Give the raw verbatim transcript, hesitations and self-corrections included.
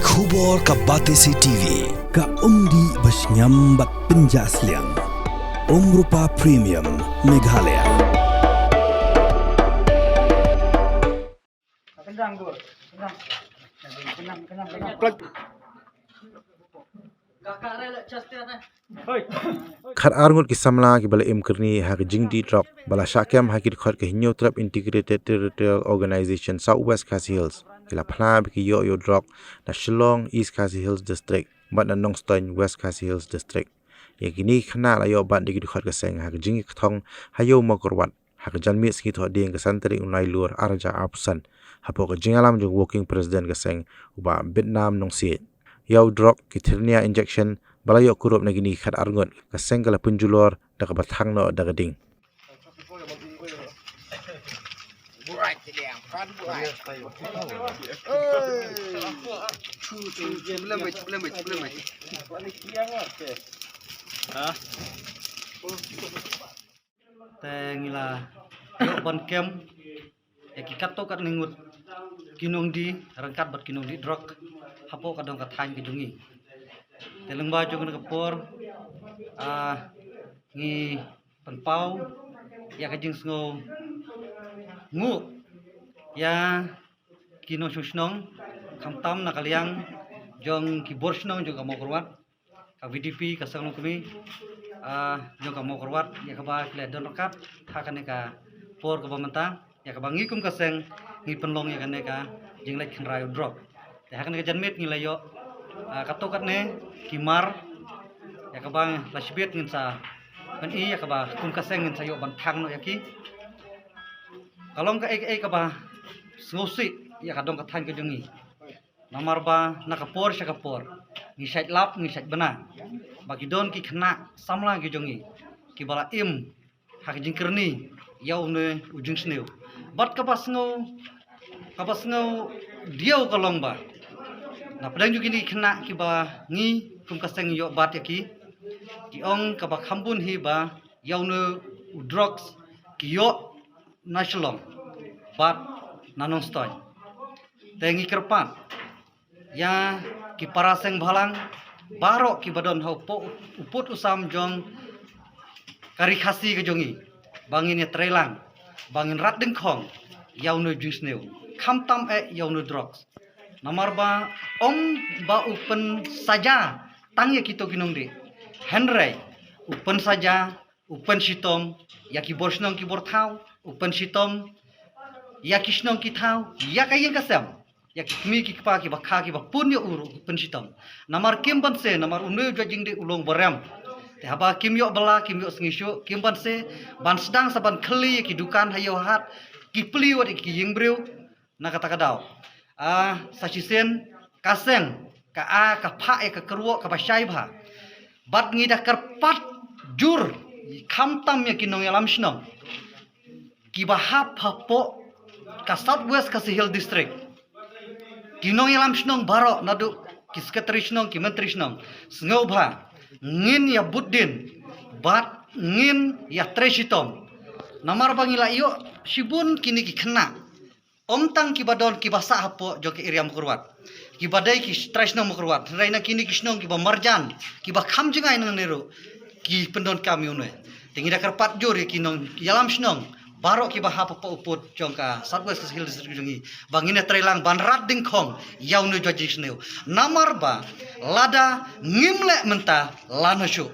Khubor ka Batesi T V, ka umdih ba shngiam bad pynjah sliang. Umrupa Premium, Meghalaya. Khat ar ngut ki samla kiba la im kyrni ha ka jingdih drok ba la shah kem ha ki dkhot ka Hynñiewtrep Integrated Territorial Organization South West Khasi Hills ki la phla ba ki ïoh ïoh drok na Shillong, East Khasi Hills District, bad na Nongstoiñ, West Khasi Hills District. Ïa kine ki khynnah la ïoh bat da ki dkhot ka seng ha ka jingïakthong ha Ïew Mawkyrwat ha ka janmiet sngi Thohdieng ka san tarik u Nailur ar hajar arphew san, hapoh ka jingïalam jong u Working President ka seng, u Bah Bitnam Nongsiej. Ïa u drok, ki hernia injection, ba la ïoh kurup na kine ki khat ar ngut, ka seng ka la pynjulor da kaba thang noh da ka ding. Te ngi la ïoh ban kem ïa ki katto katne ngut ki nongdih ryngkat bad ki nongdih drok hapoh ka dong ka thaiñ ka jong ngi. Te lyngba jong kane ka por, ah, ngi pynpaw ïa ka jingsngewnguh ïa ki nongshong shnong, khamtam na ka liang jong ki bor shnong jong ka Mawkyrwat, ka V D P, ka Seng Longkmie, ah, jong ka Mawkyrwat, ïa kaba ki la don ryngkat ha kane ka por kaba mynta, ïa kaba ngi kum ka seng ngi pynlong ïa kane ka jingleit khynraw drok. Te ha kane ka janmiet ngi la ïoh, ah, katto katne ki mar, ïa kaba la shibit ngin sa pyni, ïa kaba kum ka seng ngin sa ïoh ban thang noh ïa ki. Ka long kaei kaei kaba sngewsih ïa ka dong ka thaiñ ka jong ngi. Namar ba na ka por sha ka por ngi shait lap, ngi shait bna ba ki don ki khynnah samla ki jong ngi kiba la im ha ka jingkyrni ïa une u jingsniew. Bad kaba sngew, kaba sngew diaw ka long ba na pdeng jong kine ki khynnah kiba ngi kum ka seng ïoh bat ïa ki, ki ong kaba kham bun hi ba ïa une u drugs ki ïoh na Shillong bad na Nongstoiñ. Te ngi kyrpad ïa ki para seng bhalang baroh kiba don ha u pud u sam jong ka Ri Khasi ka jong ngi ba ngin ïatreilang, ba ngin rat dyngkhong ïa une u jingsniew, khamtam eh ïa une u drugs. Namar ba ym ba u pynsaja tang ïa kito ki nongdih, hynrei u pynsaja, u pynshitom ïa ki bor shnong ki bor thaw, u pynshitom ïa ki shnong ki thaw, ïa ka ïing ka sem, ïa ki kmie ki kpa kiba kha kiba pun ïa u ruh u pynshitom. Namar kim banse, namar une u jait jingdih u long barem. Te haba kim ïoh bylla, kim ïoh sngi shuh, kim banse ban sdang sa ban khylli ïa ki dukan ha ïew hat, ki plie wat ïa ki ïing briew. Na kata ka daw, ah, sa shisien ka seng ka, ah, ka phah ïa ka kyrwoh kaba shai bha. Bad ngi da kyrpad jur, khamtam ïa ki nongïalam shnong kiba hap hapoh ka South West Khasi Hills District, ki nongïalam shnong baroh, naduh ki secretary shnong, ki myntri shnong, sngewbha ngin ïa bud dien bad ngin ïatrei shitom. Namar ba ngi la ïoh shibun kine ki khynnah, ym tang kiba don kiba sah hapoh jong ka area Mawkyrwat, kiba dei ki trai shnong Mawkyrwat, hynrei na kine ki shnong kiba marjan, kiba kham jngai nangne ruh ki pyndonkam ïa une. Te ngi da kyrpad jur ïa ki nongïalam shnong baroh kiba hap hapoh u pud jong ka South West Khasi Hills District jong ngi ba ngin ïatreilang ban rat dyngkhong ïa une u jait jingsniew. Namar ba lada ngim leh mynta, lano shuh.